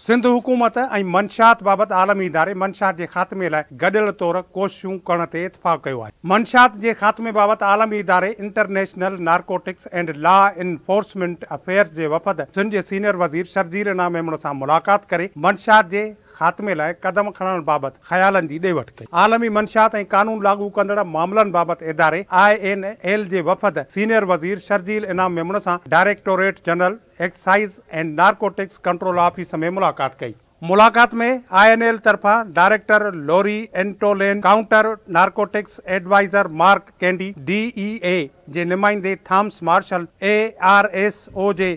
سنڌ حڪومت ۽ منشيات بابت عالمي اداري منشيات جي خاتمي لاء گڏيل طور ڪوششون ڪرڻ تي اتفاق ڪيو آهي. منشيات جي خاتمي بابت عالمي اداري international narcotics and law enforcement affairs جي وفد سنڌ جي سينيئر وزير شرجيل انعام ميمڻ سان ملاقات ڪري منشيات جي خاتمي لاء قدم کڻڻ بابت خيالن جي ڏي وٺ ڪئي. عالمي منشيات ۽ قانون لاڳو ڪندڙ معاملن بابت اداري I N L جي وفد سينيئر وزير شرجيل انعام ميمڻ سان directorate general excise and narcotics control office ۾ ملاقات ڪئي. ملاقات ۾ I N L طرفان director Lori Antolin, counter narcotics adviser Mark Candy, D E A جي نمائندي Thomas Marshall, A R S O جي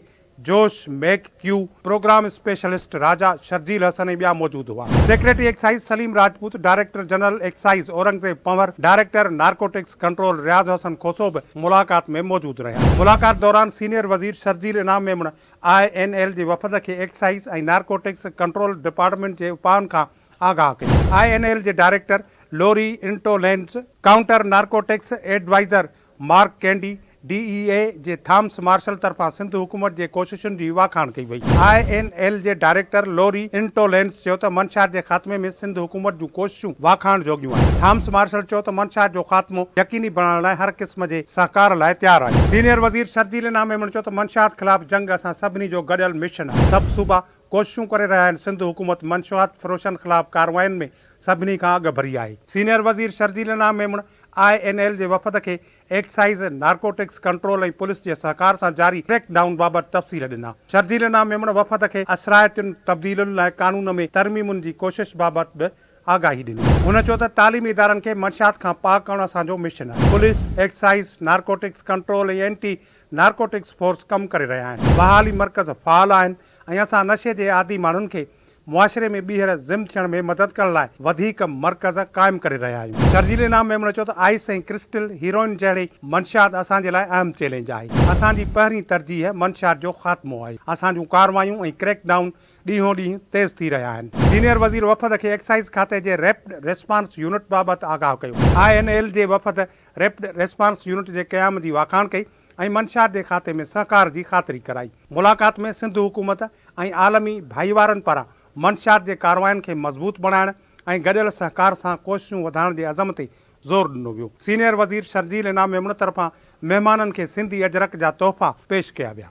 Josh McCue, programme specialist Raja Sharjeel Hassan ۽ ٻيا موجود هئا. Secretary excise Saleem Rajput, director general excise Aurangzeb Panhwar, director narcotics control Riaz Hassan Khoso به ملاقات ۾ موجود رهيا. ملاقات دوران سينيئر وزير Sharjeel Inam Memon I N L جي وفد کي ايڪسائيز ۽ نارڪوٽڪس ڪنٽرول ڊپارٽمينٽ جي اپائن کان آگاهه ڪيو. I N L جي director Lori Antolins, counter narcotics adviser Mark Candy, D E A جي ٿامس مارشل طرفان سنڌ حڪومت جي ڪوششن جي واکاڻ ڪئي وئي. I N L جي ڊائريڪٽر لوري انٽولينس چيو ته منشيات جي خاتمي ۾ سنڌ حڪومت جون ڪوششون واکاڻ جوڳيون آهن. ٿامس مارشل چيو ته منشيات جو خاتمو يقيني بڻائڻ لاء هر قسم جي سهڪار لاء تيار آهيون. سينيئر وزير شرجيل انعام ميمڻ چيو ته منشيات خلاف جنگ اسان سڀني جو گڏيل مشن آهي، سڀ صوبا ڪوششون ڪري رهيا آهن، سنڌ حڪومت منشيات فروشن خلاف ڪاررواين ۾ سڀني کان اڳڀري آهي. سينيئر وزير Sharjeel Inam Memon I N L جي وفد کي ايڪسائيز، نارڪوٽڪس ڪنٽرول ۽ پوليس جي سهڪار سان جاري ڪريڪ ڊائون بابت تفصيل ڏنا. شرجيل انعام ميمڻ وفد کي اثرائتين تبديلين لاء قانون ۾ ترميمن جي ڪوشش بابت به آگاهي ڏني. هن چيو ته تعليمي ادارن کي منشيات کان پاڪ ڪرڻ اسان جو مشن آهي. Police, excise, narcotics control ۽ anti narcotics force ڪم ڪري رهيا آهن. بحالي مرڪز فعال آهن ۽ اسان نشي جي عادي ماڻهن کي معاشري ۾ ٻيهر ضم ٿيڻ ۾ مدد ڪرڻ لاء وڌيڪ مرڪز قائم ڪري رهيا آهيون. شرجيل انعام ميمڻ چيو ته آئس ۽ ڪرسٽل هيروئن جهڙي منشيات اسان جي لاء اهم چئلينج آهي، اسان جي پهرين ترجيح منشيات جو خاتمو آهي، اسان جون ڪارروايون ۽ ڪريڪ ڊائون ڏينهون ڏينهن تيز ٿي رهيا آهن. سينيئر وزير وفد کي ايڪسائيز کاتي جي ريپڊ ريسپانس يونٽ بابت آگاهه ڪيو. I N L جي وفد ريپڊ ريسپانس يونٽ جي قيام جي واکاڻ ڪئي ۽ منشيات جي کاتي ۾ سهڪار جي خاطري ڪرائي. ملاقات ۾ سنڌ حڪومت ۽ عالمي ڀائيوارن پاران منشيات جي ڪاررواين کي مضبوط بڻائڻ ۽ گڏيل سهڪار سان ڪوششون وڌائڻ جي عزم تي زور ڏنو ويو. سينيئر وزير شرجيل انعام ميمڻ طرفان مهمانن کي سنڌي اجرڪ جا تحفا پيش ڪيا ويا.